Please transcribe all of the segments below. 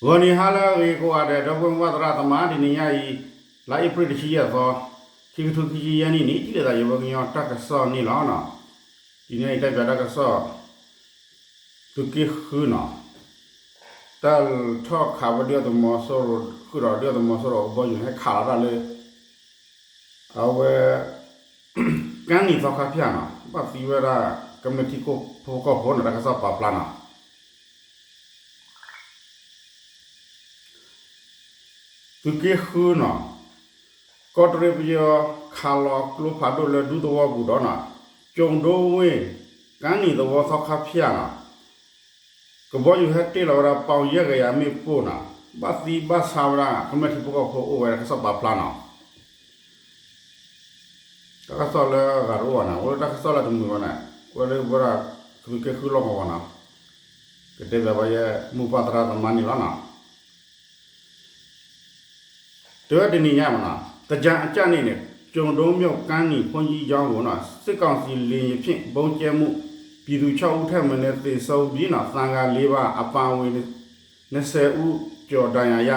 ဂီၤနံၤဟါလၢအဂ့ၤကိးဂၤဒဲး ဒီပုၢ်ဝဲၢ်သရၣ်သမါ တနံၤညါအံၤ လါအ့ဖြ့ၣ်တဆံယဲၢ်သီ ခံကထိခံဆံယဲၢ်နံၣ်န့ၣ် ဒ်လဲၣ်သးယဝဲကညီတၢ်ကစီၣ်န့ၣ်လီၤ. တနံၤညါအံၤတၢ်ပၠးတၢ်ကစီၣ် သုးက့ဃုနီၤ တၢ်ထီၣ်ခးဝဲဒုၣ်ဒါသုးမီၤစိရိၤ ဃုာ်ဒီးဒုၣ်ဒါသုးမီၤစိရိၤကဘီယူၤန့ၣ် ဟဲခးလီၤတၢ်လၢ အဝဲ ကါနံၣ်သီခါဖၠၣ်နီၤ ဘၣ်သံဝဲဒၣ် ကမျၢၢ်ထံဖိကီၢ်ဖိနီၤ တၢ်ကစီၣ်ပာ်ဖျါနီၤ သုးက့ဃုနီၤ ကီးတရံးပယီၤခးလီၤကျိဖးဒိၣ်လၢဒူသဝီပူၤဒီးနီၤ ကၠိၤဒိဝ့ၢ် ကါနံၣ်သဝီသီခါဖၠၣ်နီၤ ကဘီယူၤဟဲတ့ၢ်လီၤဝဲဒၣ် ပီၣ်ယဲၢ်ကယၤမ့ၣ်ပိၢ်နီၤ ဘၣ်သံဘၣ်ဆါဝဲဒၣ် ကမျၢၢ်ထံဖိကီၢ်ဖိအိၣ်ဝဲဒၣ် တၢ်ကစီၣ်ပာ်ဖျါနီၤ တၢ်ကစီၣ်လၢအဂၤတအိၣ်ဘၣ်န့ၣ် အိၣ်လၢတၢ်ကစီၣ်လၢတမုာ်ဘၣ်န့ၣ် အိၣ်လၢဝဲဒၣ် သုးက့ဃုလီၢ်ကဝီၤနီၤ ကတဲဘၣ်ဝဲယဲမုၢ်ပၢ်သရၣ်သမါန့ၣ်လီၤနီၤ တဲဝဲတနံၤညါမနီၤ သင်္ကြန်အကြတ်နေ့နဲ့ ကျိုက်မုန့်မြို့ ကမ်းနံၣ်ဘုန်းကြီးကျောင်းကို စစ်ကောင်စီလေယာဉ်ဖြင့် ဗုံးကြဲမှု ပြည်သူ ခြောက်ဦးထက်မနည်း သေဆုံးပြီး သံဃာ လေးပါး အပါအဝင် နှစ်ဆယ်ဦးကျော် ဒဏ်ရာရ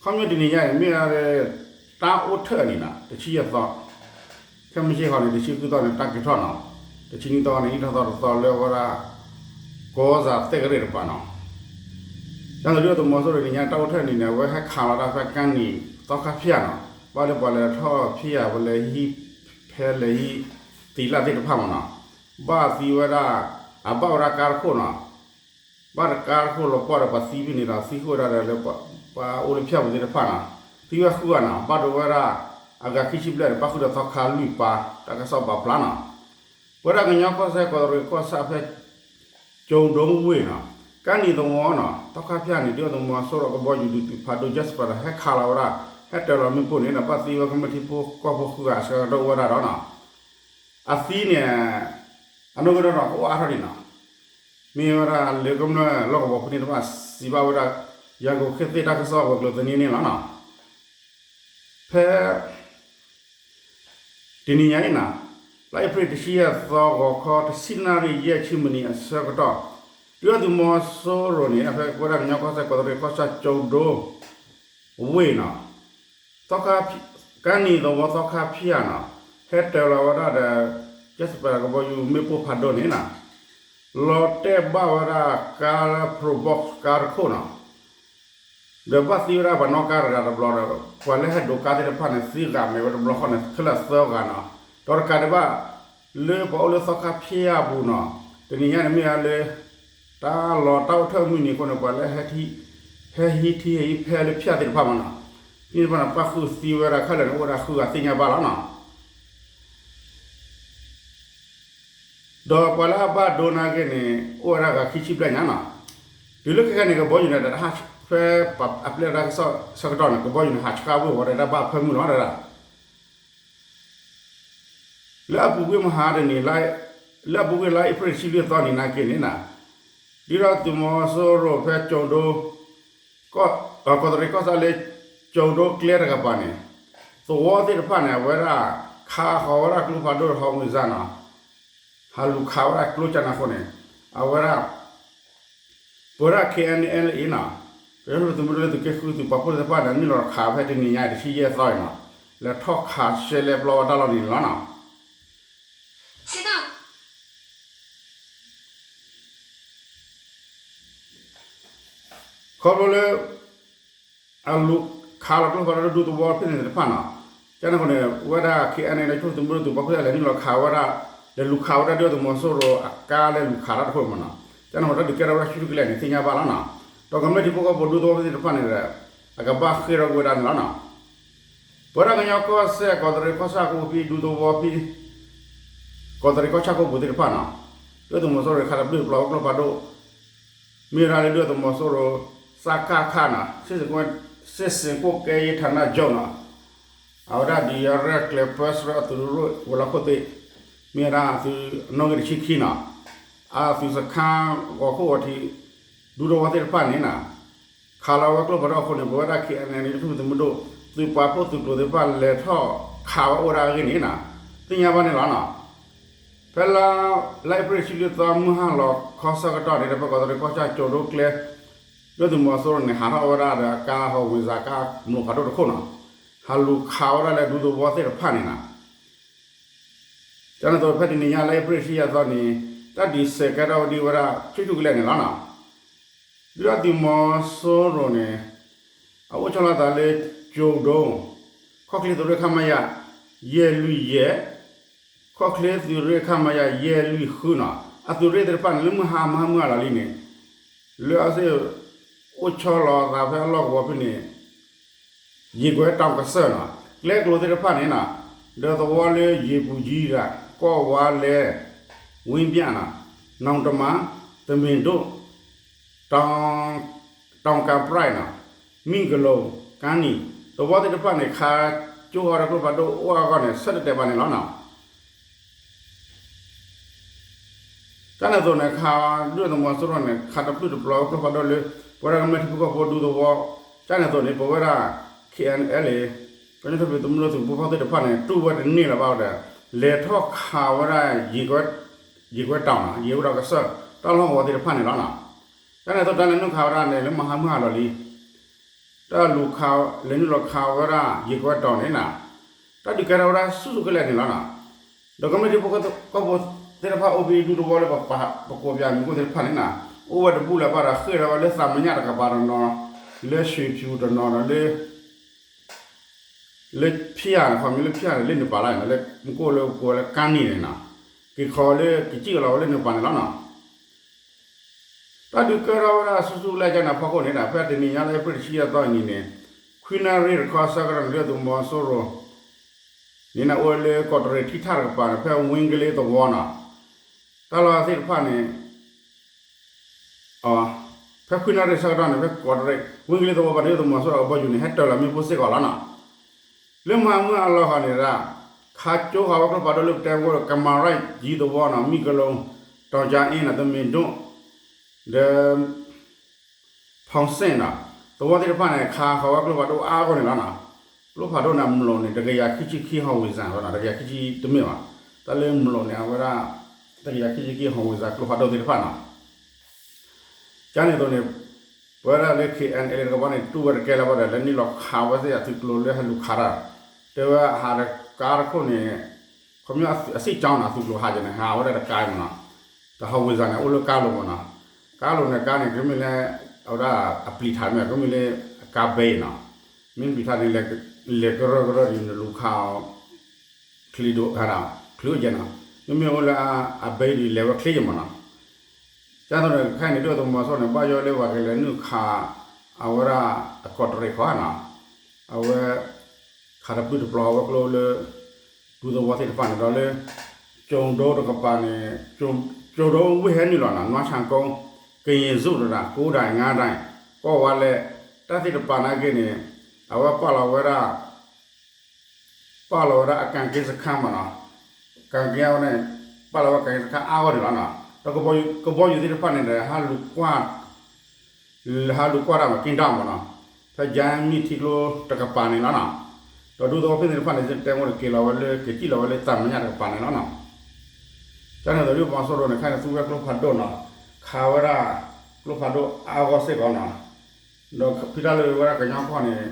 ခီမ့ၢ်တနံၤညါအံၤ မ့ၢ်ဝဲ တၢ်အိၣ်ထီၣ်န့ၣ်နီၤ တဆံယဲၢ်သီ ခဲမုၢ်ဆ့ၣ်ဃီန့ၣ် တဆံဃုသီန့ၣ် တၢ်က့ၤထီၣ်နီၤ တဆံနွံသီန့ၣ် နံၣ်ထီၣ်သီတသီလၢဝဲဒၣ် ကီၢ်စဲၣ်သဲကရ့ၣ်တပၤနီၤ တၢ်လၢဒုၣ်ဒါသုးမီၤစိရိၤတနံၤညါ တၢ်အိၣ်ထီၣ်န့ၣ်န့ၣ် အဝဲဟဲခးလီၤတၢ်ဖဲကါနံၣ်သီခါဖၠၣ်နီၤ ဘၣ်လၢပှၤလဲၤထီၣ်ဖံးယာ် ပှၤလဲၤဟံးဖဲလဲၤဟံးသံးလၢ်သ့ၣ်တဖၣ်မနီၤ ဘၣ်သံဝဲဒၣ် အဘၣ်ဝဲဒၣ်ကါတခိၣ်နီၤ ဘၣ်တကါတခိၣ်လီၤပှီၢ်ဒီးပှၤသံဖဲန့ၣ်ဒီး သံဃုာ်ဝဲဒၣ်ဒီးလၢ ပှၤအိၣ်လၢဖၠၣ်ပူၤသ့ၣ်တဖၣ်နီၤ သံဝဲဃုဂၤနီၤ ဘၣ်ဒိဝဲဒၣ် အဂၤခံဆံဘျဲၣ်ဒီး ပၣ်ဃုာ်ဒီးသီခါလွံၢ်ပၢ် တၢ်ကစီၣ်ပာ်ဖျါနီၤ ပဝဲဒၣ်ကညီကီၢ်စဲၣ်ကီးတရံးကီၢ်ဆၣ်ဖဲ ကၠိၤဒိဝ့ၢ်နီၤ ကါနံၣ်သဝီနီၤ သီခါဖၠၣ်န့ၣ် ဒုၣ်ဒါသုးမီၤစိရိၤကဘီယူၤဒုးသုးဖးဒိၣ် Jet Fighter ဟဲခးလီၤဝဲဒၣ် ဟဲတၢၤလီၤမ့ၣ်ပိၢ်န့ၣ်ဒီး ဘၣ်သံဝဲကမျၢၢ်ထံဖိကီၢ်ဖိဃုဂၤအဆၢကတီၢ်အိၣ်ဝဲဒၣ်ဒီးနီၤ အသံန့ၣ် အနီၢ်ကဒီးနီၤ ကအိၣ်အါထီၣ်ဒံးနီၤ မ့ၢ်ဝဲဒၣ်လၢကမျၢၢ်လီၢ်ကဝီၤဖိန့ၣ်တဖၣ် စံးဘၣ်ဝဲဒၣ် ယၤကိာ်ခ့သ့ၣ်တၢ်ကစီၣ်ဝဲၤကျိၤသန့န့ၣ်လီၤနီၤ ဖဲ တနံၤညါအံၤနီၤ လါအ့ဖြ့ၣ်တဆံယဲၢ်သီ ဂီၤခီတဆံနၣ်ရံၣ်ယဲၢ်ဆံမံးနံးအဆၢကတီၢ် ဒုၣ်ဒါသုးမီၤစိရိၤန့ၣ် ဖဲဝဲဒၣ်ကညီကီၢ်စဲၣ်ကီးတရံးကီၢ်ဆၣ်ကၠိၤဒိဝ့ၢ်နီၤ သီခါ ကါနံၣ်သဝီသီခါဖၠၣ်နီၤ ဟဲတၢၤလီၤဝဲဒၣ်ဒီး Jet Fighter ကဘီယူၤမ့ၣ်ပိၢ်ဖးဒိၣ်န့ၣ်နီၤ လီၤတဲာ်ဘၣ်ဝဲဒၣ်ကါလၢ Probox ကါတခိၣ်နီၤ ဒီးဘၣ်သံဝဲဒၣ်ပှၤနီၣ်ကါတဂၤတဘျီဒီး ပှၤလၢဟဲဒိးကါသ့ၣ်တဖၣ်န့ၣ် သံဂၤမ့ၢ်ဝဲတဘျီဃီန့ၣ် ခဲလၢာ်သၢဂၤနီၤ ဒီးတကးဒံးဘၣ် လၢပှၤအိၣ်လၢသီခါဖၠၣ်အပူၤနီၤ တနံၤညါန့ၣ်မ့ၢ်ဝဲလၢ တၢ်လီၤတၢ်အိၣ်ထီၣ်မုၢ်နံၤအဃိန့ၣ် ပှၤလၢ ဟဲဟံးထံဟဲဟံးဖဲလၢဖၠၣ်သ့ၣ်တဖၣ်မနီၤ သ့ၣ်တဖၣ်န့ၣ် ပၣ်ဃုာ်သံဝဲဒၣ်ခဲလၢာ်န့ၣ် အိၣ်ဝဲဒၣ်ဃုဂၤသ့ၣ်ညါဘၣ်လီၤနီၤ ဒီးပှၤလၢအဘၣ်ဒိနာ်က့န့ၣ် အိၣ်ဝဲဒၣ်ဂၤခံဆံဘျဲၣ်ညါနီၤ တုၤလၢခဲခဲန့ၣ် ကဘီယူၤန့ၣ် ဖဲအပျဲၢ်တၢ်ကစီၣ်ဆၢကတီၢ်န့ၣ် ကဘီယူၤန့ၣ် ဟးဆှါဝ့ၢ်ဝီၤဒီးတၢ်ဘၣ်ဖၢမုၢ်လီၤဒၣ် လၢအပူၤကွံာ်မဟါတနံၤ လၢအပူၤကွံာ်လါအ့ဖြ့ၣ်တဆံလွံၢ်သီနံၤနာ်က့န့ၣ်နီၤ ဒုၣ်ဒါသုးမီၤစိရိၤဖဲကၠိၤဒိ ကီးတရံးကီၢ်ဆၣ်လၢ ကၠိၤဒိကျဲတကပၤန့ၣ် သဝီသ့ၣ်တဖၣ်န့ၣ် အဝဲဒၣ်ခးဃီၤဝဲဒၣ်ကျိဖးဒိၣ် ဟီၣ်ဝံစၢ်နီၤ ဟးလူၤခးဝဲဒၣ်ကျိကၢ်န့ၣ်အဃိန့ၣ် အဝဲဒၣ် ပဝဲဒၣ် KNLA နီၤ ကညီဒီကလုာ်သုးမုၢ်ဒိၣ်လၢသုးက့ဃုသုးပာ်ဖှိၣ်သ့ၣ်တဖၣ်န့ၣ် နုာ်လီၤခးဖဲတနံၤညါအံၤ တဆံယဲၢ်သီအံၤနီၤ လဲၤထီၣ်ခးရှဲလဲပျီဝဲတၢ်လီၢ်န့ၣ်လီၤနီၤ ခီဖျိလၢ အလူၤခးလီၤကျိဖးဒိၣ်လၢဒူသဝီဖဲန့ၣ်သ့ၣ်တဖၣ်နီၤ ကန့ၣ်အဃိန့ၣ် ဝဲဒၣ် KNLA ဒီကလုာ်သုးမုၢ်ဒိၣ်သုးပာ်ဖှိၣ်သ့ၣ်တဖၣ်လဲၤနုာ်လီၤခးဝဲဒၣ် လဲၤလူၤခးဝဲဒၣ်ဒုၣ်ဒါသုးမီၤစိရိၤအကါလၢလူၤခးတၢ်တခိၣ်မနီၤ ကန့ၣ်အဃိ တၢ်ဒုးကဲထီၣ်ဝဲဒၣ်ဆူၣ်ထူၣ်ကလဲာ်န့ၣ် သ့ၣ်ညါဘၣ်လီၤနီၤ ဒီးကမျၢၢ်ထံဖိကီၢ်ဖိဒူသဝီဖဲသ့ၣ်တဖၣ်န့ၣ်ဒီး အကဘၣ်ဃ့ၢ်ထီၣ်ကွံာ်ဝဲဒၣ်န့ၣ်လီၤနီၤ ပဝဲဒၣ်ကညီကီၢ်စဲၣ် ကီးတရံးကီၢ်ဆၣ်ကိးဖံ ဒူသဝီဖဲ ကီးတရံးကီၢ်ဆၣ်ကိးပူၤသ့ၣ်တဖၣ်နီၤ ဒုၣ်ဒါသုးမီၤစိရိၤခးတဘျုးတဘျီဝဲကျိဖးဒိၣ် မ့ၢ်ဝဲဒၣ်လၢဒုၣ်ဒါသုးမီၤစိရိၤ စကခနီၤ စစ်ဆင်ကွပ်ကဲရေးဌာနချုပ်နီၤ အဝဲဒၣ်ဒုးယၤရဲၣ်ကျဲၤပၢဆှၢအသုးရ့ၣ်ဝဲၤလီၢ်ခိၣ်သ့ၣ် မ့ၢ်ဝဲဒၣ်အသုးအနီၣ်ဂံၢ်တဆံခံနီၤ အသုးစခါဂီၤခိၣ်ဂီၤထံး ဒူသဝီသ့ၣ်တဖၣ်န့ၣ်နီၤ ခးလီၤဝဲကျိဖးဒိၣ်အဃိန့ၣ် ပဝဲဒၣ် KNLA ဒီကလုာ်သုးမုၢ်ဒိၣ် သုးပာ်ဖှိၣ်သုးကျိၤသ့ၣ်တဖၣ် လဲၤထီၣ်ခးဝဲအိၣ်ဝဲဒၣ်အဂ့ၢ်န့ၣ်နီၤ သ့ၣ်ညါဘၣ်န့ၣ်လီၤနီၤ ဖဲလါ လါအ့ဖြ့ၣ်တဆံလွံၢ်သီ မုၢ်ဟါလီၤခီဆၢကတီၢ်န့ၣ်ဒီး ဖဲကီးတရံးကီၢ်ဆၣ်ကၠိၤဒိကျဲ လၢ ဒုၣ်ဒါသုးမီၤစိရိၤန့ၣ် ဟးထီၣ်ဝဲဒၣ်ဒီးအကါ Howitzer ကါမျိာ်ဖးဒိၣ်တခိၣ်နီၤ, ဟးလူၤခးဝဲဒၣ်လၢဒူသဝီသ့ၣ်တဖၣ်န့ၣ်နီၤ. ကန့ၣ်အသိး ဖဲတနံၤညါလၢအ့ဖြ့ၣ်တဆံယဲၢ်သီန့ၣ် တၢ်ဒုးစဲးကဲထီၣ်ဝဲဒံးဝဲဒၣ် ဆံထူၣ်ကလဲာ်န့ၣ်လီၤနီၤ. ဒုၣ်ဒါသုးမီၤစိရိၤန့ၣ် အအိၣ်ဆီလီၤအသးလၢ ကၠိၤဒိ ခီၣ်ချ့သုးရ့ၣ် ခမရ ယဲၢ်လွံၢ်ယဲၢ်, ခီၣ်ချ့သုးရ့ၣ် ခမရ ယဲၢ်လွံၢ်ဃုနီၤ. အသုးရ့ၣ်သ့ၣ်တဖၣ်န့ၣ် လၢမုၢ်ဟါမုၢ်ဟါလီၤလံန့ၣ် လၢအစ့ၢ်အိၣ်ဆီလီၤအသးဖဲအလီၢ်ကဝီၤဖဲန့ၣ် ယ့ၤကွဲတီၤကစၢၢ်နီၤ, ကျဲကျိၤသ့ၣ်တဖၣ်န့ၣ်နီၤ, ဒီးသဝီလၢယ့ၤပူၤကံဒီး ကီၢ်ဝါလဲ, ဝ့ၣ်ပၠၣ်နီၤ, နီၣ်တမၤ, တမ့ၢ်ဒိၣ်, တီၤကပြဲးနီၤ, မံၣ်ကလိၤ, ကါနံၣ်, သဝီသ့ၣ်တဖၣ်န့ၣ် ခးကၠိဃီၤဒီးကျိဖးဒိၣ်အိၣ်အါဂီၢ်န့ၣ် ဆၢတဲာ်တဲာ်ဘၣ်န့ၣ်လီၤနီၤ. ကန့ၣ်အသိးန့ၣ် ခး ဒုၣ်ဒါသုးမီၤစိရိၤန့ၣ် ခးတပျုၢ်တပျီၤကျိဖးဒိၣ်လၢ ပဝဲဒၣ်ကမျၢၢ်ထံဖိကီၢ်ဖိဒူသဝီ, ကန့ၣ်အသိးန့ၣ် ပဝဲဒၣ် K N L A ကညီထူၣ်ဖျဲးသုးမုၢ်ဒိၣ်သုးဖိသ့ၣ်တဖၣ်န့ၣ် တူၢ်ဝဲတန့ၢ်လၢၤဘၣ်ဒီး လဲၤထီၣ်ခးဝဲဒၣ် ယ့ၤကွဲတီၤနီၤ, ယ့ၤဝဲတီၤကစၢၢ် တၢ်လီၢ်ကဝီၤသ့ၣ်တဖၣ်န့ၣ်လီၤနီၤ. ကန့ၣ်အသိးတၢ်လဲၤနုာ်ခးဝဲဒၣ်န့ၣ် လၢမုၢ်ဟါမုၢ်ဟါလီၤလံ တၢ်လူၤခး လဲၤနုာ်လီၤခးဝဲဒၣ် ယ့ၤကွဲတီၤန့ၣ်နီၤ, တၢ်ဒုးကဲထီၣ်ဝဲဒၣ်ဆူၣ်ဆူၣ်ကလဲာ်န့ၣ်လီၤနီၤ. ဒီးကမျၢၢ်ထံဖိကီၢ်ဖိသ့ၣ်တဖၣ်အိၣ်ဖဲဒူသဝီလၢပပာ်ပကိးပၠးမံၤကိၣ်သ့ၣ်တဖၣ်န့ၣ်နီၤ, အိၣ်ဝဲတဘူၣ်လၢၤဘၣ်ဒီး ဃ့ၢ်ထီၣ်ဝဲလၢသးမညၣ်တကပၤတနီၤ, လၢရွှ့ၣ်ဖၠူၣ်တနီၤဒီးလၢ လၢဖၠၣ်န့ၣ် ခီမ့ၢ်လၢဖၠၣ်န့ၣ် လၢနပၤလၢ်န့ၣ် လၢမူခိၣ်လၢကိးဝဲလၢကါနံၣ်န့ၣ်နီၤ, က့ၤခီလၢကစံၣ်ကလီၤဝဲလၢနပၤန့ၣ်လီၤနီၤ. တၢ်ဒုးကဲထီၣ်ဝဲဒၣ်ဆူၣ်ဆူၣ်ကလဲာ်ကန့ၣ်အဖီခိၣ်န့ၣ်ဒီး ဖဲတနံၤညါလၢအ့ဖြ့ၣ်တဆံယဲၢ်သီအနံၤန့ၣ် ခွံနၣ်ရံၣ်တခီဆၢကတီၢ်န့ၣ် ဒုၣ်ဒါသုးမီၤစိရိၤန့ၣ် အိၣ်ဝဲလၢကီးတရံးထံထၣ်တကပၤန့ၣ် ဖဲဝ့ကလ့သဝီနီၤ, တၢ်လီၢ်သ့ၣ်တဖၣ်န့ၣ် ဖဲခွံနၣ်ရံၣ်ဆၢကတီၢ်န့ၣ် ဖဲကီးတရံး ဝ့ကလ့သဝီပၤ ဒုၣ်ဒါသုးမီၤစိရိၤအကဘီယူၤန့ၣ် ဟဲတၢၤလီၤမ့ၣ်ပိၢ်စ့ၢ်ကီးလီၤနီၤ. လၢမုၢ်ဟါမုၢ်ဟါအလီၢ်ဃီန့ၣ်ဒၣ် ခးကၠိဃီၤဝဲကျိဖးဒိၣ်လၢပတဲဝဲ ကမၤရၢ်ယံၤသဝီနီၤ, မံၣ်ကလိၤ, တီၤကၠါအ့နီၤ, တမ့ၢ်ဒိၣ်, ဒီး ဖီၣ်စ့ၣ်နီၤ, သဝီသ့ၣ်တဖၣ်န့ၣ် ခးဃီၤဝဲကျိဖးဒိၣ်အါဂီၢ်န့ၣ်လီၤနီၤ. ကျိဖးဒိၣ်န့ၣ် အမျိာ်န့ၣ် တကယၤခံဆံခံ Howitzer ဝဲနီၤ, တကယၤခံဆံတမ့ၢ်ဘၣ်, တၢ်လၢမျိာ်န့ၣ် အဝဲဒၣ် တကယၤခံဆံခံ Howitzer ကျိဖးဒိၣ်သ့ၣ်တဖၣ်နီၤ. ကန့ၣ်အသိးန့ၣ် ပဝဲဒၣ်လၢ K N L A တကပၤန့ၣ် တူၢ်ဝဲတကဲလၢၤဘၣ်ဒီး လဲၤနုာ်လီၤခးဝဲသ့ၣ်အသုးကျိၤလၢဟဲလူၤခးတၢ်, တဲဝဲဟးတကါတခိၣ်န့ၣ် ခီဖျိအစ့ၣ်ကၠီနီၤ သုးကျိၤဟးယဲန့ၣ် ဟးဝဲဒၣ်တကါမ့ၢ်နီၤ, တ Howitzer န့ၣ် အိၣ်လၢကါလိၤမ့ၢ်နီၤ, ကါလိၤန့ၣ် ကါန့ၣ် ကမ့ၢ်လၢ အဝဲဒၣ်အပျံၤထးမ့ၢ် ကမ့ၢ်လၢအကါဘဲအံၤနီၤ, မ့ၢ်ပျံၤထးန့ၣ် လဲၤကရၢကရိဒ်နလူၤခးအီၤ ချံဒိၣ် ချံအိၣ်ယဲနီၤ, မ့မ့ၢ်အိၣ်လၢအဘဲအံၤဒ်လဲၤဝဲချ့ယဲမ့ၢ်နီၤ. ကန့ၣ်အသိးန့ၣ် ခဲအံၤန့ၣ် ဒုၣ်ဒါသုးမီၤစိရိၤန့ၣ် ဘၣ်ယိၣ်လၢပှၤကလဲၤနုာ်ခး အဝဲဒၣ်အကီးတရံးခီနီၤ, အဝဲ ခးတပျုၢ်တပျီၤဝဲကျိလၢ ဒူသဝီသ့ၣ်တဖၣ်န့ၣ်ဒီးလၢ ကၠိၤဒိတကပၤန့ၣ် ကၠိၤဒိဝ့ၢ်ဟဲနုာ်လီၤနီၤ, နွါဆၣ်ကိ, ကယ့ၣ်စူၣ်တဒၣ်, ကိးဒၣ်ငါဒၣ်, ကီၢ်ဝါလဲၣ်, တၢ်သ့ၣ်တဖၣ်နာ်က့န့ၣ် အဝဲပာ်လီၤဝဲဒၣ် ပာ်လီၤဝဲဒၣ်အကၣ်က့စခါမ့ၢ်နီၤ, ကၣ်က့အဝဲန့ၣ် ပာ်လီၤဝဲကၣ်က့စခါအါဂီၢ်န့ၣ်လီၤနီၤ, ဒီးကဘီယူၤသ့ၣ်တဖၣ်န့ၣ်ဒီး ဟးလူၤကွၢ် ဟးလူၤကွၢ်တၢ်မ့ၢ်က့ၤတၢ်မ့ၢ်နီၤ, ဖဲယါမ့ၢ်ထံကျိတကပၤန့ၣ်လီၤနီၤ, ဒီးဒူသဝီဖဲန့ၣ်တဖၣ်န့ၣ် တဲဝဲတက့ၤလီၤဝဲလၢ ကစံၣ်လီၤဝဲလၢသးမညၣ်တကပၤန့ၣ်လီၤနီၤ. ကန့ၣ်သိးဒုၣ်ဒါသုးမီၤစိရိၤန့ၣ် ခဲအံၤန့ၣ် သူဝဲကျိဖးဒိၣ်နီၤ, ခးဝဲဒၣ်ကျိဖးဒိၣ်အါဂီၢ်စ့ၢ်ကီးနီၤ, ဒီးဖဲတၢ်လၢဝဲဒၣ်ကညီကီၢ်န့ၣ်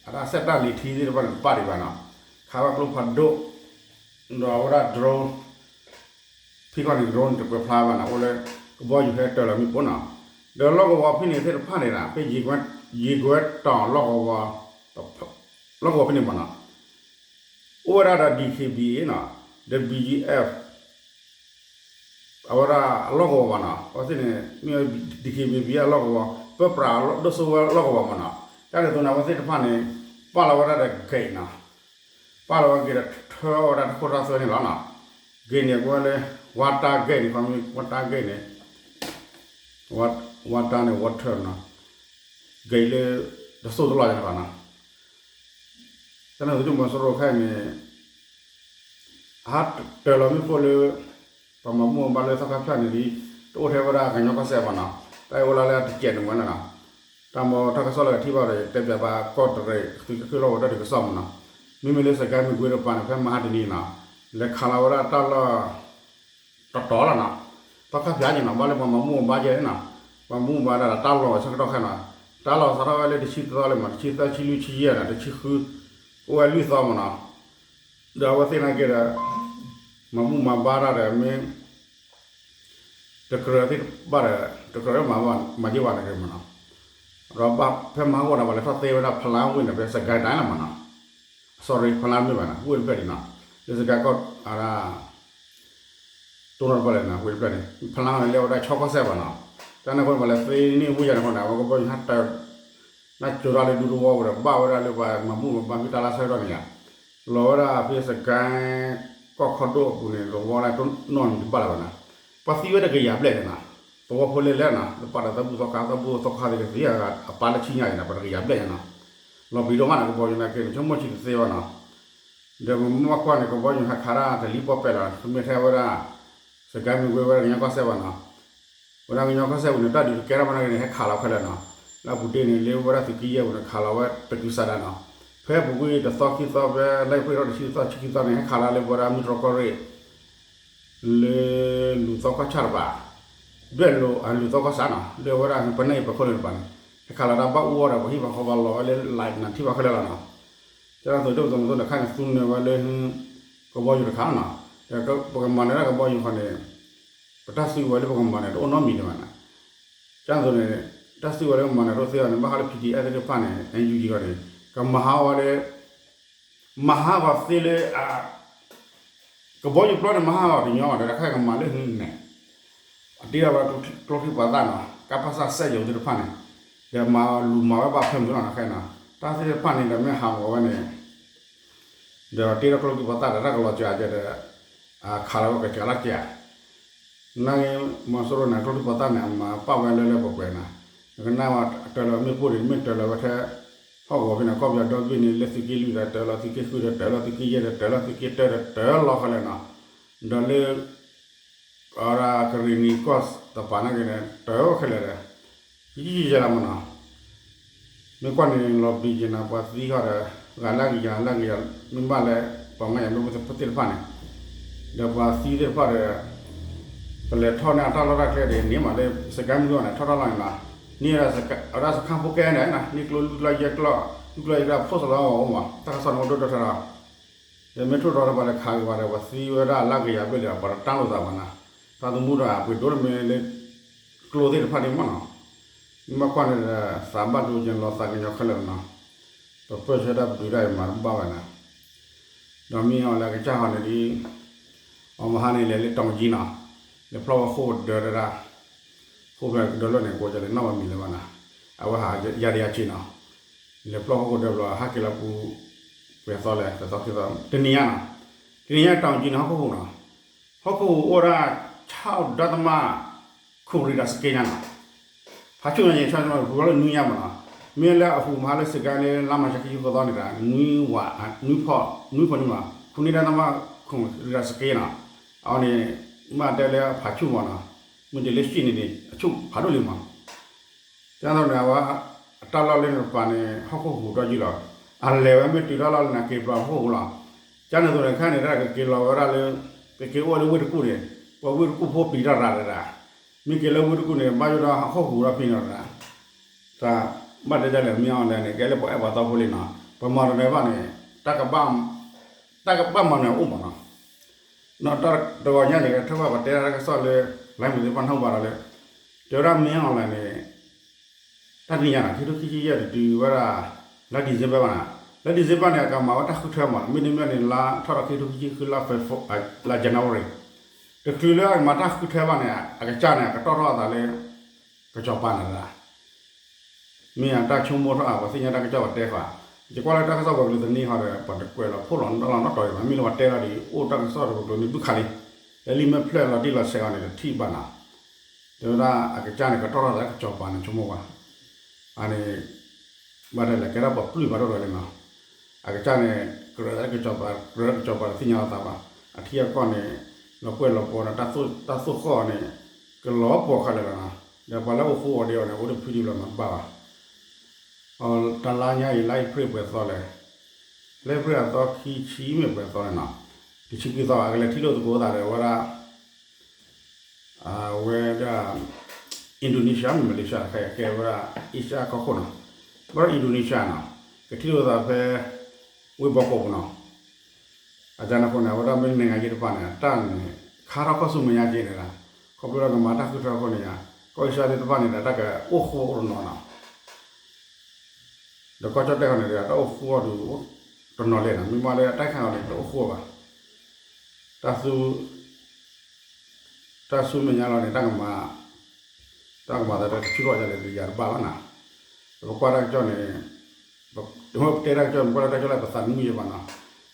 အတၢ်ဆဲးတၢ်လံၤထံသ့ၣ်တဖၣ်န့ၣ် တပာ်ဒံးဘၣ်နီၤ, ခးဝဲကျိဖးဒိၣ် ဒီးအဝဲဒၣ် drone ဖဲကီၢ်န့ၣ် drone တပၢၤဖျါဘၣ်နီၤ, အိၣ်လၢကဘီယူၤဟဲတၢၤလီၤမ့ၣ်ပိၢ်နီၤ, ဒီးလီၢ်ကဝီၤဖဲန့ၣ်သ့ၣ်တဖၣ်န့ၣ်ဒီး ဖဲယ့ၤကွဲတီၤလီၢ်ကဝီၤ, လီၢ်ကဝီၤဖဲန့ၣ်မ့ၢ်နီၤ, အိၣ်ဝဲဒၣ်ဒီး D K B A နီၤ, ဒီး B G F အဝဲဒၣ်အလီၢ်ကဝီၤဘၣ်နီၤ, အဝဲသ့ၣ်န့ၣ် မ့ၢ် D K B A အလီၢ်ကဝီၤ, ပၢပြးဒိၣ်စိဝဲလီၢ်ကဝီၤမ့ၢ်နီၤ, တၢ်န့ၣ်အသိးန့ၣ် အဝဲသ့ၣ်တဖၣ်န့ၣ် ပာ်လီၤဝဲဒၣ်ဒီး gate နီၤ, ပာ်လီၤဝဲ gate ဒီးထၢအီၤဝဲဒၣ်တခိၣ်တၢ်သွဲန့ၣ်လီၤနီၤ, gate န့ၣ် အကွဲးလၢ water gate န့ၣ် ခီမ့ၢ် water gate န့ၣ် water န့ၣ် water နီၤ, gate လၢ တစိၢ်တလီၢ်ယဲန့ၣ်ဘၣ်နီၤ, တၢ်န့ၣ်အသိးဒုၣ်ဒါသုးမီၤစိရိၤခဲအံၤန့ၣ် အဟးတၢၤလီၤမ့ၣ်ပိၢ်လၢ ပှၤမၤဘူၣ်မၤဘါလၢသီခါဖၠၣ်န့ၣ်ဒီး တအိၣ်ထဲဝဲဒၣ်ကညီကီၢ်စဲၣ်ဘၣ်နီၤ, တၢ်အံၤအိၣ်လၢလၢအတစဲးန့ၣ်ဝဲလီၤနီၤ, တၢ်မ့ၢ်ထီၣ်ကစီၣ်လၢကထံၣ်ဘၣ်ဒီး တဲပၠးဘၣ်ကီၢ်တရံး သုးက့လွၢ်ဝဲတၢ်ဒုးကစီၣ်မ့ၢ်နီၤ, မ့မ့ၢ်လၢစကဲမ့ၢ်ကွ့တပၤန့ၣ် ဖဲမဟါတနံၤနီၤ, လဲၤခးလီၤဝဲဒၣ်တၢ်လီၢ် တီတီလီၤနီၤ, သီခါဖၠၣ်န့ၣ်နီၤ ဘၣ်လၢပှၤမၤဘူၣ်မၤဘါယဲနီၤ, ပှၤမၤဘူၣ်မၤဘါဒၣ်တၢ်လီၢ်ဆၢကတီၢ်ခဲနီၤ, တၢ်လီၤဆီထီၣ်ဝဲလၢတဆံသီလံမး, တဆံသၢ, ဆံလွံၢ်, ဆံယဲၢ်န့ၣ်, တဆံဃု, အိၣ်ဝဲလွံၢ်သီမးနီၤ. ဒီးအဝဲသ့ၣ်နာ်က့ဒီး မၤဘူၣ်မၤဘါတၢ်ဒီး မ့ၢ် တကြၢးသ့ၣ်တဖၣ်ဒီး တကြၢးမၤဘၣ် မၤယ့ၢ်ဘၣ်န့ၣ်က့မးနီၤ. ဒီးဘၣ်ဖဲမဟါဂီၤန့ၣ် ပှၤလဲၤထီၣ်သ့ဝဲဒၣ်ဖလါဝ့ၢ်န့ၣ် ဖဲစကဲတၢ်လီၤမးနီၤ. sorry ဖလါမ့ၢ်ဘၣ်နီၤ ဝ့ၢ်တဖျၢၣ်န့ၣ်နီၤ, လၢစကဲကီၢ် အဒၣ် တိၢ်နီၣ်တပၤလဲၣ်နီၤ, ဝ့ၢ်တဖျၢၣ်န့ၣ် ဖလါန့ၣ် လဲၤဝဲဒၣ်ဆီကီၢ်စဲၣ်ဘၣ်နီၤ. တၢ်န့ၣ်အဃိန့ၣ် ပှၤလဲၤသ့န့ၢ်ဝ့ၢ်ယၤန့ၣ်အဃိန့ၣ် အဝဲကဘီယူၤဟဲတၢ် နၢ်ကၠိၤတၢ်လၢဒူသဝီပူၤဒီး ဘၣ်ဝဲဒၣ်လၢပှၤမၤဘူၣ်မၤဘါဖဲတၢ်လၢဆၢကတီၢ်န့ၣ်ယါ, လီၤဝဲဒၣ်ဖဲစကဲကီၢ်ခီဒိၣ်အပူၤန့ၣ် သဝီဒၣ်တနီၣ်န့ၣ်တဘၣ်လၢၤဘၣ်နီၤ. ပှၤသံဝဲတကယၤဘျဲၣ်န့ၣ်နီၤ, သဝီဖိလဲၣ်လဲၣ်နီၤ, လၢပာ်ဒီးသၢဘူၣ်သီခါ သၢဘူၣ်သီခါသ့ၣ်ကသံအပာ်လၢဆံညါအံၤနီၤ, ပှၤတကယၤဘျဲၣ်န့ၣ်နီၤ. လီၤပျံၤဒိၣ်မးန့ၣ် ကဘီယူၤနာ်က့န့ၣ် ဆိကမိၣ်ဆံးတသ့ဘၣ်နီၤ. ဒီးပမ့ၢ်ကွၢ်န့ၣ် ကဘီယူၤဟဲခးတၢ်တလံၤပီၣ်ပဲာ်လီၤ, တမ့ၢ်ထဲဝဲဒၣ် စကဲမ့ၢ်ဝ့ၢ်ဝဲဒၣ်ကညီကီၢ်စဲၣ်ဘၣ်နီၤ. ဝဲဒၣ်ကညီကီၢ်စဲၣ်ပူၤန့ၣ် တၢ်ဒုးတကဲထီၣ်ဘၣ်နာ်က့န့ၣ် ဟဲခးလီၤခဲလၢာ်နီၤ. လၢအပူၤတ့ၢ်န့ၣ် လၢဝဲဒၣ်သုးက့ယဲၢ်ပူၤန့ၣ် ခးလီၤဝဲတကုၤစးဒးနီၤ. ဖဲအပူၤကွံာ်တသီခံသီ ဖဲလါအ့ဖြ့ၣ်ထီၣ်တဆံသီ ဆံခံသီန့ၣ် ဟဲခးလီၤလၢပဝဲဒၣ်မုၢ်တြီၢ်ကီၢ်ရ့ၣ် လၢလူၤသီကီၢ်ဆၣ်တပၤ, ဘျဲၣ်လိၤ အလူၤသီကီၢ်ဆၣ်နီၤ, လၢဝဲဒၣ်ပနဲၣ်အံၤပခိၣ်န့ၣ်တပၤန့ၣ် ဟဲခးလီၤတၢ်ဘၣ်အူအီၣ်ဒီး ပှၤဟံၣ်ပှၤဃီပှၤလီၤဝဲလၢလၢနၤထံၣ်ဘၣ်ခဲလၢာ်လီၤနီၤ. ကန့ၣ်အသိးဒ်သိးမသိးန့ၣ် ခါန့ၣ်သူန့ၢ်ဝဲလၢ ကဘီယူၤတခါနီၤ, ဒီးပကမၤနၢၤဒၣ်ကဘီယူၤဃီန့ၣ် ပတၢ်စုကဝဲၤလၢပကမၤန့ၣ် တအိၣ်နီတမံၤလၢၤဘၣ်နီၤ. ကန့ၣ်အသိးန့ၣ် တၢ်စုကဝဲၤလၢပကမၤန့ၣ် တအိၣ်သ့ဘၣ်န့ၣ် ဘၣ်ဃးလၢ ပီၣ်တီၣ်အ့ၣ်သ့ၣ်တဖၣ်န့ၣ် အၣ်ယူၣ်ကီၢ်န့ၣ် ကမၤဟးဂီၤဝဲလၢ မၤဟးဂီၤသ့လၢ ကဘီယူၤပျီန့ၣ် မၤဟးဂီၤတညီဘၣ်ဒီး တၢ်ခါအံၤကမၤလၢဟံန့ၣ် အတ့ထီၣ်ဝဲကျိချံမျိာ်သၣ်နီၤ, ကပစၢ်စဲၣ်ယိၤသ့ၣ်တဖၣ်န့ၣ် ဒီးမၤလူၤမၤဝဲဘၣ်ဖဲမုၢ်လီၤနီၤခဲနီၤ, တၢ်သ့ၣ်တဖၣ်န့ၣ်ဒီးမ့ၢ်ဟးဂီၤဝဲန့ၣ် ဒီးတ့ထီၣ်ကျိချံမျိာ်သၣ်ဒီးတၢ်ကလီၤစှၤကဲဒီး ခးလီၤဝဲကစှၤလၢကစှၤ နာ်က့ မီၤစိရိၤန့ၣ် ကျိချံမျိာ်သၣ်န့ၣ် အမၤပာ်ဝဲလၢလၢပှဲၤပှဲၤနီၤ, နကနၣ်ဝဲတၢ်လီၤမ့ၣ်ပိၢ်န့ၣ် မ့ၢ်တၢ်လီၤဝဲထဲ ဟီၣ်ကဝီၤဖဲန့ၣ် ကီၢ်ပယီၤဒီဘ့ၣ်န့ၣ် လၢသုးက့လွံၢ်ဒီးတၢ်လီၤ, သုးက့ဃုဒီးတၢ်လီၤ, သုးက့ယဲၢ်ဒီးတၢ်လီၤ, သုးက့တၢဒီးတၢ်လီၤခဲလၢာ်နီၤ, ဒီးလၢ အဝဲဒၣ်ကရ့ၣ်နံၤကီၢ်တပၤနာ်က့န့ၣ် တၢ်ဝဲခဲလၢာ်ဒီး ယံာ်ယံာ်ယဲလီၤမးနီၤ, မ့ၢ်ကွၢ်န့ၣ်လီၤဘျံးက့ၤနီၤ ပှၤသံဃီဒီး ဂၤလၢကယၤလၢကယၤ မ့ၢ်ဘၣ်လၢ ပှၤမၤယၤမ့ၢ်ဖိသ့ၣ်တဖၣ်န့ၣ်, ဒီးပှၤသံသ့ၣ်တဖၣ်ဒီး ပလဲၤထီၣ်န့ၢ်အတၢ်လီၢ်တၢ်ကျဲဒီး န့ၢ်မးလၢ စကဲမုၢ်ဂီၢ်န့ၣ် ထီၣ်တၢ်လီၢ်န့ၣ်နီၤ, န့ၢ်ဝဲဒၣ်စခါဖိကဲန့ၣ်နီၤ န့ၢ်ကျိလွံၢ်ကျီယဲၢ်ကျီ, လွံၢ်ကျီယဲၢ်ကျီဖိစလီၤအိၣ်မး တၢ်ကစီၣ်န့ၣ်အိၣ်ဒိၣ်ဒိၣ်ထီထီၣ် ဒီးမ့ၢ်ထိၣ်ဒီးပှၤလဲၤခးက့ၤပှၤဒီး ပှၤသံဝဲဒၣ်လၢကယၤဘျဲၣ်လံဒီး ပှၤတတၢ်လိာ်သးဘၣ်နီၤ, တၢ်သမူဒီးအပှ့ၤဒိၣ်တမ့ၢ်လၢ ကျိသ့ၣ်တဖၣ်န့ၣ်မးနီၤ, မ့ၢ်ဘၣ်ကွၢ်န့ၣ်ဒီး သးဘၣ်ဒိက့ၤလီၤသးကညီၤခဲလၢာ်နီၤ, ပပၢၢ်ဆၢတၢ်ပတုာ်တၢ်အံၤမၤတဘၣ်ဘၣ်နီၤ, ဒီးမ့ၢ်အီၤလၢအကစၢ်ဟီန့ၣ်ဒ် အီၤမဟါန့ၣ်လဲၤလၢတီၤကၠံနီၤ, လဲၤဖျီၣ်ဝဲဃိၣ်ကဒၢတဒၣ်, ဃိၣ်ဖျီၣ်ကဒၢလၢန့ၣ် ကိးကလဲၤနီၣ်ဘၣ်မံၤလၢၤဘၣ်နီၤ, အဝဲဟးယၤဒံးယၤဆံးနီၤ, လဲၤဖျီၣ်ဃိၣ်ကဒၢဘျီ ဟးက့ၤလီၤပူၤ ပှဲၤသီလဲၣ် ပှဲၤသီခံသီ တနံၤညါနီၤ, တနံၤညါတီၤကၠံန့ၣ် ဟီၣ်ခိၣ်ဟူးနီၤ, ဟီၣ်ခိၣ်ဟူးအိၣ်ဒၣ် ခြောက်ဒသမ ခုနစ် richter scale ညါနီၤ, ဖးဆူၣ်ညါန့ၣ် ဆၣ်မပူၤလီၤလၢနွံညါမးနီၤ, မ့ၢ်လၢအဟူးမဟါလၢစကဲလၢလါမၤရှးခံဆံဃိးသီန့ၣ်ဒီး နွံဝး နွံဖီ နွံဖီနွံမး ခုနစ် ဒသမ ခုနစ် richter scale နီၤ, အဝဲန့ၣ် မ့ၢ်တဲလၢအဖးဆူၣ်မးနီၤ, မ့ၢ်တ့ၢ်လၢရှံၣ်န့ၣ်န့ၣ် အဆူၣ်ဖးဒိၣ်လံမး ကန့ၣ်အသိးန့ၣ် အဝဲ အတၢ်လီၢ်လၢန့ၣ်တပၤန့ၣ် ဟီၣ်ခိၣ်ဟူးဒီးယုၢ်လီၤ, အလဲၤဝဲမ့ၢ်တုၤတၢ်လီၢ်လၢန့ၣ် က့ၤပျီဟီၣ်ခိၣ်ဟူးလီၤ, ကန့ၣ်အသိးန့ၣ် ခဲန့ၣ် တၢ်ကက့ၤလီၤဝဲဒၣ်လၢ ကက့ၤအိၣ်ဝဲလၢဝ့ၢ်တကူၣ်န့ၣ် ပှၤဝ့ၢ်တကူၣ်ဖိပျံၤတၢ်ရၤတဒၣ်, မ့ၢ်က့ၤလၢဝ့ၢ်တကူၣ်န့ၣ် ဘၣ်ယိၣ်ဒီးဟီၣ်ခိၣ်ဟူးဒီးဖဲန့ၣ်တဒၣ်, တၢ်ဘၣ်တဲဒ်လဲၣ် မ့ၢ်အီၤလဲၣ်န့ၣ် ကဲလၢပှၤအဲၣ်ပှၤသီဖိလံနီၤ, ပမၤတနၢၤဘၣ်န့ၣ် တၢ်ကဘၣ် တၢ်ကဘၣ်မၤနၢၤအိၣ်မးနီၤ, နီၢ်တၢ်တဂီၤညါန့ၣ် ထၢၣ်ဘၣ်ပှၤတဲတၢ်ကစီၣ်လၢ လၢမုၢ်သ့ၣ်တဖၣ်နၢ်ဟူဘၣ်ဒီးလၢ တဲဝဲဒၣ်မ့ၢ်အီၤလဲၣ်န့ၣ် တၢ်တနံၤညါနီၤ ခံထိခံဆံယဲၢ်တတုၤဝဲဒၣ် လါ December ဘၣ်နီၤ, လါ December န့ၣ် အကမၤဝဲတၢ်ဃုထၢမးနီၤ, မ့တမ့ၢ်န့ၣ် လါထီၣ်ဒီးခံထိခံဆံဃုလါ လါ January တချုးလၢအကမၤတၢ်ဃုထၢဘၣ်န့ၣ် အကစၢ်န့ၣ် အကတီၢ်ထီၣ်အသးလၢ ကစီၤပၤန့ၣ်တဒၣ် မ့ၢ်အတၢ်ဆိကမိၣ်ထီၣ်အပှၤသ့ၣ်ညါတၢ်ကစီၣ်ပှၤတဲဃီ, ယကွၢ်လၢတၢ်ကစီၣ်ပှၤကလုာ်သန့ၤဃီဒီး ပှၤတကွဲးလီၤဖှိၣ်လီၤနီၣ်လီၤနီၣ်တီၤဒံးဘၣ်, မ့ၢ်လၢပှၤတဲလီၤဒ်အံၤ အိၣ်တၢ်ကစီၣ်တပူၤကျိၤန့ၣ် ဘုခးလံ, လၢလံာ်မဲာ်ဖျၢၣ်လီၤတံၢ်လီၤဆဲးအီၤန့ၣ် တထံၣ်ဘၣ်နီၤ, တဲဝဲဒၣ်အကစၢ်န့ၣ် ကတီၢ်ထီၣ်သးလၢကစီၤပၤန့ၣ် ဆိကမိၣ်ကွၢ်, အန့ၣ် ဘၣ်တဲလဲၣ် ကဲထီၣ်ပှၤပျုၢ်ပှၤဒိၣ်ထီၣ်လံနီၤ, အကစၢ်န့ၣ် ကြၢးလၢကစီၤပၤ ကြၢးလၢကစီၤပၤတသ့ၣ်ညါလီၤသးဘၣ်, အထံအကီၢ်န့ၣ် လီၤပှဲၢ်လီၤပီၤဒီး တၢ်သိၣ်ဃီၣ်အီၤန့ၣ် ကလီၤပှီၢ်ခဲလၢာ်လီၤနီၤ, ဒီးပှၤလၢအိၣ်ဃူအိၣ်ဒ့အီၤန့ၣ် အိၣ်တဖုဒံးဘျီမးဘၣ်ဘၣ် အတလါညါအံၤ လါအ့ဖြ့ၣ်ပှဲၤသီလဲၣ်, လါအ့ဖြ့ၣ်အသီခံဆံမ့ၢ်ပှဲၤသီန့ၣ်နီၤ, တဆံခွံသီဘၣ် အကလဲၤထံၣ်လိာ်သကိးသးဒီးဝဲဒၣ် အဝဲဒၣ် Indonesia မ့ၢ် Malaysia တခါအံၤ ကဲဝဲဒၣ် Asia ကီၢ်ခိၣ်နီၤ, ဘၣ်ဒီး Indonesia နီၤ, ကထံၣ်လိာ်သးဖဲ ဝ့ၢ်ဘီကီးပူၤနီၤ, အန့ၣ်အဃိန့ၣ် အဝဲဒၣ်မ့ၢ်နံၤဂၤယ့ၢ်တဖၣ်န့ၣ် တၢ်န့ၣ် ခါထီၣ်ခီၣ်ဆူမဲာ်ညါက့ၤန့ၣ်လီၤ, ခီဖျိလၢကမၤတၢ်ဃုထၢအဃိန့ၣ်ယါ, ကီၢ်အ့ရှါသ့ၣ်တဖၣ်န့ၣ်ဒီး တၢ်ကအိၣ်ဃူအိၣ်တနီၤနီၤ ဒီးကီၢ်ကၠီၣ်တဲၣ်ခီန့ၣ်ဒီး တၢ်အိၣ်ဃူအီၤဒုး တနီၤလဲၣ်နီၤ, မ့ၢ်မ့ၢ်လၢတၢ်ခါအီၤန့ၣ် တအိၣ်ဃူအီၤဘၣ်, တၢ် တၢ်ဆူမဲာ်ညါလီၤန့ၣ် တၢ်ကမၤ တၢ်ကမၤသးတဆူၣ်ထီၣ်ဒ်လဲၣ် ယၤတဘၣ်ဘၣ်နီၤ, ပကွၢ်တၢ်ကစီၣ်န့ၣ် ပတဲတၢ်ကစီၣ်န့ၣ် ပကွၢ်လၢတၢ်ကစီၣ်လၢပသးတမုာ်ယဲဘၣ်နီၤ,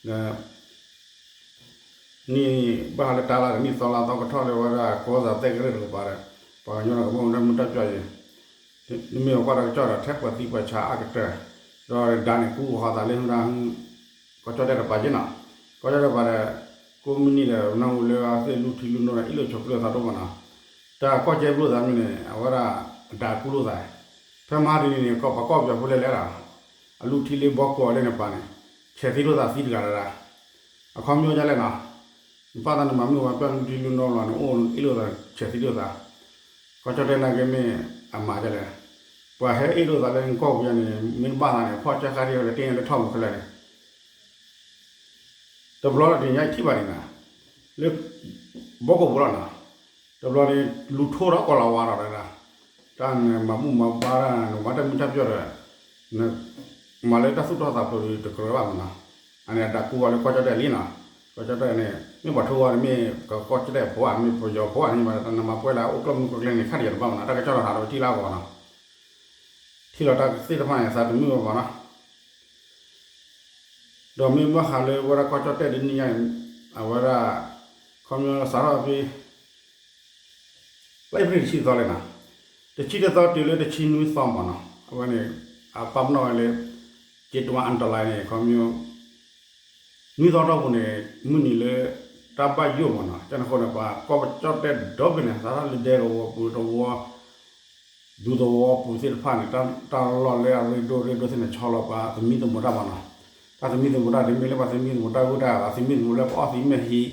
နံၣ်ဘၣ်ဟးလၢတၢ်လါဒီး နံၣ်သီလါသီကထီၣ်လၢဝဲဒၣ် ကီၢ်စၢ်သဲကရၢၢ်တကပၤဒီး ပှၤကညီဒီးကမ့ၢ်ဝဲဒၣ်မုၢ်တၢ်ပၠီၣ်ယဲ, နမ့ၢ်ပကွၢ်တၢ်ကစီၣ်ဒီး ထဲပှၤသံပှၤဆါအါကတၢၢ်, ဒီးဒါန့ၣ် ကူကဟီသးလၢဟူဒါ ကီၢ်ကၠီၣ်တဲၣ်တပၤက့နီၤ, ကီၢ်ကၠီၣ်တဲၣ်တပၤဒီး ကိးမုၢ်နံၤဒီး နၢ်ဟူလၢအဝဲသ့ၣ်လူထံလူနိဒီး အ့ၣ်လိာ်ဆိးက့လိာ်သးတအိၣ်ဘၣ်နီၤ, တၢ်ကီၢ်ကၠီၣ်တဲၣ်လိာ်သးမ့ၢ်န့ၣ် အဝဲဒၣ်အဒါကူလိာ်သး, ဖဲမဟါတနံၤန့ၣ် ကီၢ်ပှၤကီၢ်ပယီၤဖိလဲၣ်လဲၣ်လီၤ, အလူထံလၢဘီကီးလဲၣ်န့ၣ်ပၤန့ၣ် ဆဲးသံလိာ်သးသံတဂၤလၢၤဒၣ်, အခီပညီဒ်လဲၣ်နီၤ, နပာ်သးန့ၣ်မၤမုာ်ဝဲပျၢ်လူထံလူနိလီၤန့ၣ် အိၣ်အ့ၣ်လိာ်သးဆဲးသံလိာ်သး, ကီၢ်ကၠီၣ်တဲၣ်နာ်က့မ့ၢ်အမၤဒ်လဲၣ်, ပှၤဟဲအ့ၣ်လိာ်သးလၢနကီၢ်ပူၤယါန့ၣ် မ့ၢ်တဘၣ်သးန့ၣ် ဖီၣ်ဆၢဃါထံအီၤကတ့ၢ်န့ၣ်လၢထီၣ်မူခဲလၢာ်န့ၣ် တဘျီလၢတနံၤညါယထံၣ်ဘၣ်န့ၣ်နီၤ, လၢ ဘီကီးပူၤလီၤနီၤ, တဘျီန့ၣ် လူၤထိဒီးကီၢ်လၤဝါဒီးဒၣ်, တၢ်နမၤဘူၣ်မၤဘါတၢ် နမၤတၢ်မုာ်တၢ်ပၠီၣ်ဒီး မၤလၢတၢ်သူၣ်ထီၣ်သးဖျိးဒီးတကြၢးဘၣ်မနီၤ, အန့ၣ်အဒါကူဝဲလၢကီၢ်ကၠီၣ်တဲၣ်လံနီၤ, ကီၢ်ကၠီၣ်တဲၣ်န့ၣ် မ့ၢ်ပှၤထိဝဲန့ၣ် မ့ၢ်ကီၢ်ကၠီၣ်တဲၣ်ဖိဧါ မ့ၢ်ပယီၤဖိဧါန့ၣ် နမၤပှဲၤလၢအအိၣ်ကျီၢ်မုၢ်ကျီၢ်ကျဲန့ၣ် ခါတယၤတဘၣ်မနီၤ, တၢ်ကစီၣ်ဒီးဟးဒီးထံၣ်လၢအဂီၢ်နီၤ, ထံၣ်လီၤတၢ်သ့ၣ်တဖၣ်န့ၣ် သးတမုာ်ဝဲဘၣ်နီၤ ဒီးမ့ၢ်ဘၣ်ဃးလၢဝဲဒၣ်ကီၢ်ကၠီၣ်တဲၣ်တနံၤညါန့ၣ် အဝဲဒၣ် ခီပညီစးထီၣ်ဖဲ လါအ့ဖြ့ၣ်တဆံသီလဲၣ်နီၤ, တဆံတသီတုၤလၢတဆံနွံသီမနီၤ, အဝဲန့ၣ် အပာ်ပနီၣ်ဝဲလၢ က့တဝါအၣ်တလါန့ၣ် ခီပညီ နွံသီတီၢ်ပူၤန့ၣ် မုၢ်နံၤလၢ တၢ်ဘၣ်ယိၣ်မနီၤ, ကန့ၣ်အဃိန့ၣ် ပှၤကီၢ်ကၠီၣ်တဲၣ်ဒီဘ့ၣ်န့ၣ် စးထီၣ်လၢဒဲကဝီၤပူၤတဝီ ဒူသဝီပူၤသ့ၣ်တဖၣ်န့ၣ် တၢ်လီၢ်လၢအရ့ဒိၣ်ရ့ဒိၣ်သ့ၣ်န့ၣ် ဆီလီၤပှၤသမံသမိးတၢ်မနီၤ, တၢ်သမံသမိးတၢ် တမ့ၢ်လၢပှၤသမံသမိးတၢ်ဂိၢ်တၢ်ဂီၤ သမံသမိးလၢပအီၣ်သံမဲာ်ဟံး, မဲာ်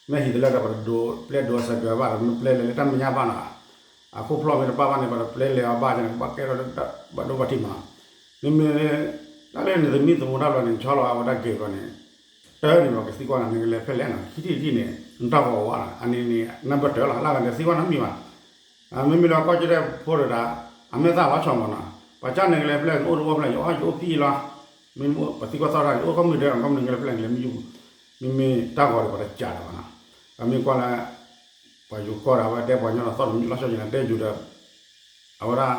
ဟံးတလၢဒီး ပတဒိးပျဲဒိးစဲးကဲၤဘၣ်ဒီး မ့ၢ်ပျဲလဲၤလၢတၢ်မဲာ်ညါဘၣ်နီၤ, အခိၣ်ဖျီၣ်မ့ၢ်တပၣ်ဘၣ်န့ၣ် ပတပျဲလဲၤအီၤဘၣ်န့ၣ် ကဘၣ်ကဲထီၣ်လၢဘၣ်ဒိဘၣ်ထံးမနီၤ, မ့မ့ၢ် တၢ်လၢနသမံသမိးတၢ်ဘျီန့ၣ် ဆီလီၤအဝဲဒၣ်ဂ့ၤဘျီန့ၣ် တၢ်န့ၣ်ဘျီကသံကွၢ်နၤ နကလဲၤဖဲလဲၣ်နီၤ ခံထံၣ်တထံၣ်န့ၣ် နတၢ်ဂီၤဝါလီၤ အန့ၣ်န့ၣ် နဘၣ်တၢၢ်လီၤ လၢဂၤန့ၣ်သံကွၢ်နၤမံၤဘၣ် မ့မ့ၢ်လၢကီၢ်ကၠီၣ်တဲၣ်ဖိတဂၤ အမဲာ်သၣ်လီၤဆီမနီၤ, ပှၤကၢ်နကလဲၤဖဲလဲၣ် နအိၣ်တဝီဖဲလဲၣ် ယအိၣ်ယအိၣ်ဖဲအံၤလီၤ, မ့ၢ်ပှၤသံကွၢ်သီၣ်တၢ် ယအိၣ်ကီၢ်မုၢ်ဒဲး ကီၢ်မုၢ်နကလဲၤဖဲလဲၣ် နလဲၤမံယိၣ်, မ့မ့ၢ်တၢ်ဂီၤဒီးပှၤတကးလၢၤဘၣ်နီၤ, ပမ့ၢ်ကွၢ်လၢ ပှၤယိၤကီၢ်ဒီး အဝဲတဲပှၤကညီဒီးသီၣ်တမံၤလီၤဆီယၤန့ၣ် တဲယူၤဒီး အဝဲဒၣ်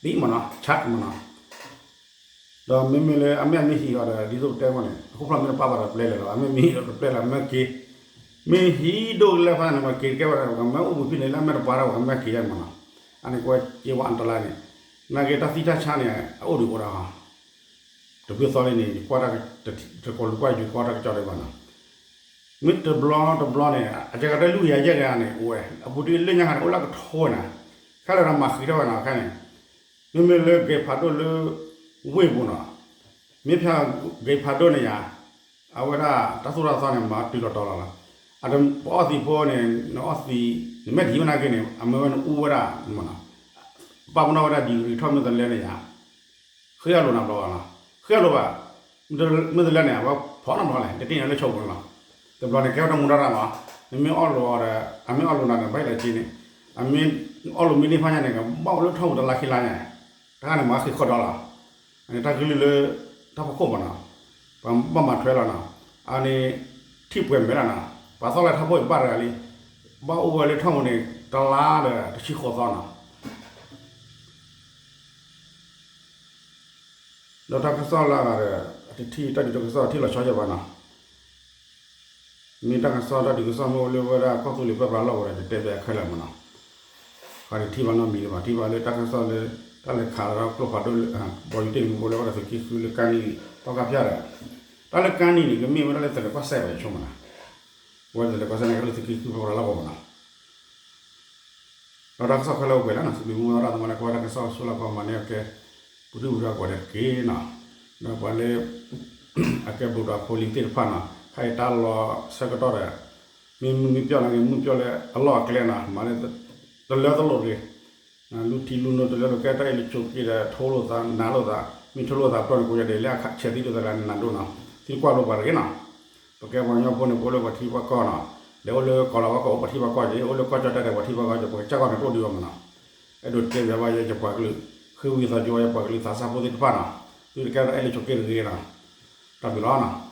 သံမနီၤ chat မနီၤ ဒီးမ့မ့ၢ်လၢအမဲာ်မ့ၢ်ဟံးအီၤဒီး ဒ်သိးပတဲအဃိန့ၣ် အခိၣ်ဖျီၣ်မ့ၢ်တပၢ်ဘၣ်ဒီးပျဲလဲၤလီၤ, အမဲာ်မ့ၢ်ဟံးဒီးတပျဲလဲၤ မ့ၢ်က့ၤ, မ့ၢ်ဟံးဒိၣ်ကလဲာ်ဖဲန့ၣ် ပှၤက့ၤတကဲဝဲဒၣ် ပှၤကမၢအိၣ်ဘှံးဖဲန့ၣ် လၢအမဲာ်တပၢ်ဒီး ပှၤကမၢက့ၤယါမနီၤ, အန့ၣ်ကွဲးက့ၤဝဲအတလါန့ၣ်, နာ်က့တၢ်သံတၢ်ဆါန့ၣ် အအိၣ်ဒံးအိၣ်ဒၣ်ဟီ တဘျုးသီလံန့ၣ် ယကွၢ်တၢ်က, တကိးလူၤကွၢ်ယိၤကီၢ်တၢ်ကစီၣ်ဒံးဘၣ်နီၤ, မ့ၢ်တဘျီတဘျီန့ၣ် အကဲကတၢၢ်လွံၢ်ကယၤယဲၢ်ကယၤန့ၣ် အိၣ်ဝဲ အပူၤတ့ၢ်လၢညါခါန့ၣ် အိၣ်လၢကထိနၤ, ခဲလၢာ်ဒီးမၤဃံးထီၣ်ဝဲနီၤခဲန့ၣ်, မ့မ့ၢ်လၢဂဲၤဖးဒိၣ်လၢ ဝ့ၢ်ပူၤနီၤ, မ့ၢ်ဖၠၣ်ဂဲၤဖးဒိၣ်န့ၣ်ယါ, အဝဲဒၣ်တၢ်သိၣ်တၢ်သီန့ၣ် မၤတုၤလီၤတီၤလီၤလီၤ, အတပအီၣ်သံးဖိန့ၣ် နအီၣ်သံး နမဲာ်ထံၣ်ဝဲနာ်က့န့ၣ် အမၢဝဲနအူဝဲဒၣ်မနီၤ, ပာ်ပနီၣ်ဝဲဒၣ် degree ထီၣ်မ့ၢ်တလဲန့ၣ်ယါ ဃ့အလိာ်နၤဘျီဘၣ်နီၤ, ဃ့အလိာ်ဘၣ်, မ့ၢ်တလဲန့ၣ် အဝဲဖီၣ်နီတဘျီလဲၣ် တတ့ၢ်န့ၣ်လၢဆိပူၤန့ၣ်လီၤ, တဘျီန့ၣ် ကဲဝဲတၢ်မူတၢ်ရၢ်မး, နမ့ၢ်အီၣ်လိာ်အီၤဒီး အမ့ၢ်အီၣ်လိာ်နၤန့ၣ် ဘၣ်ဟ့ၣ်လီၤက့န့ၣ်, အမ့ၢ်အီၣ်လိာ်မ့ၢ်န့ၢ်ဖးညါန့ၣ် ကဘၣ်အိၣ်လၢထီၣ်ပူၤတလါခံလါညါ, တခါန့ၣ် မၤဃံးဃီဒီလီၤ, အန့ၣ်တၢ်ကလုၢ်လၢ တၢ်ဖီခိၣ်မးနီၤ, ပှၤဘၣ်မၤထွဲလီၤနီၤ, အန့ၣ် ထံၣ်ပှဲၤမဲာ်လီၤနီၤ, ပှၤသီၣ်လၢထီၣ်ဖိအံၤဘၣ်တဂၤလံ, ဘၣ်အိၣ်ဝဲလၢထီၣ်ပူၤန့ၣ် တလါဒီးတဆံဃိးသီနီၤ ဒီးတၢ်ကစီၣ်လၢအဂၤဒီး အတထံၣ်တၢ်ဒုးတၢ်ကစီၣ်ထံၣ်လီၤဆီယဲၢ်ဘၣ်နီၤ, မ့ၢ်တၢ်ကစီၣ်တၢ်ဒုးကစီၣ်မ့ၢ်အိၣ်လၢဝဲဒၣ်ကီၢ်သူလ့ၤပၢပြးလီၢ်ဝဲဒီး ယတဲပျဲခဲလၢာ်မးနီၤ, ဃီဒုးထံၣ်ဘၣ်နီတမံၤလၢၤဘၣ်, ထံၣ်ဘၣ်လၢတၢ်ကစီၣ်လၢ တၢ်လဲၤခးလီၤဒီးကျိဖးဒိၣ်လၢ ဘီယူၤတ့ၢ်မူဘိလၢဝဲဒၣ်သုးက့ဃုလၢကါနံၣ် ပီၣ်ကါဖၠၣ်ဒီး တၢ်လၢကါနံၣ်န့ၣ် ကမ့ၢ်ဝဲဒၣ်လၢသလဲၤကွၢ်စဲးဘၣ်ယဆိကမိၣ်နီၤ, ဝဲဒၣ်သလဲၤကွၢ်စဲးန့ၣ် ကဲလၢသုးက့ဃုပၢပြးလီၢ်ကဝီၤမးနီၤ ဒီးတၢ်ကစီၣ်ခဲလၢာ်အိၣ်ပှဲၤလီၤနီၤ, စံးဘျုးမုၢ်သရၣ်သမါလၢကွၢ်တၢ်ကစီၣ်ဆိလၢကီၢ်မၤန့ၢ်အကဲ ပူၤဒုၣ်ပူၤဒါကိးဂၤဒဲးတက့ၢ်နီၤ, ဒီးပှၤလၢ အကဲဘူးဒီးဖိလံၤသ့ၣ်တဖၣ်နီၤ, ခဲအံၤတၢ်လီၤဆၢကတီၢ်ဒီး မ့ၢ်မုၢ်မ့ၢ်ပျီၣ်နာ်က့ မုၢ်ပျီၣ်လၢအလီၢ်အကျဲနီၤ, မၤလၢ တလၢတလိၣ်တဂ့ၤ, လူထံလူနိတလၢလိာ်ကဲတၢ်အဲၣ်လိာ်ဆိးက့ဒီး ထိလိာ်သးနးလိာ်သး, မ့ၢ်ထိလိာ်သးပတီၢ်န့ၣ် ကိးယၤဒဲးလၢအခးဆဲးသံလိာ်သးကျါန့ၣ် နးဒိၣ်နီၤ, သံကွၢ်လိာ်ပှၤတဂ့ၤနီၤ, ပကဲပှၤကညီဖိန့ၣ် ပအိၣ်လၢပှၤထံပှၤကီၢ်နီၤ, ဒီးအိၣ်လၢကီၢ်လီၤဝါကီၢ် အိၣ်ပှၤထံပှၤကီၢ်က့ၤ အိၣ်လၢကီၢ်ကၠီၣ်တဲၣ်ဒီးပှၤထံပှၤကီၢ်က့ၤ ပကစၢ်ကီၢ်န့ၣ်တအိၣ်ဒံးဘၣ်မးနီၤ, အဲၣ်ဒိးတဲဘၣ်ယၤယပှၤကလုာ်, ဃ့ဝံသးစူၤဝဲယပှၤကလုာ်သးစၢ်ဖိသ့ၣ်တဖၣ်နီၤ, သုတကဲထီၣ်အဲၣ်လိာ်ဆိးက့တဂ့ၤနီၤ, တၢ်ဘျုးလီၤနီၤ.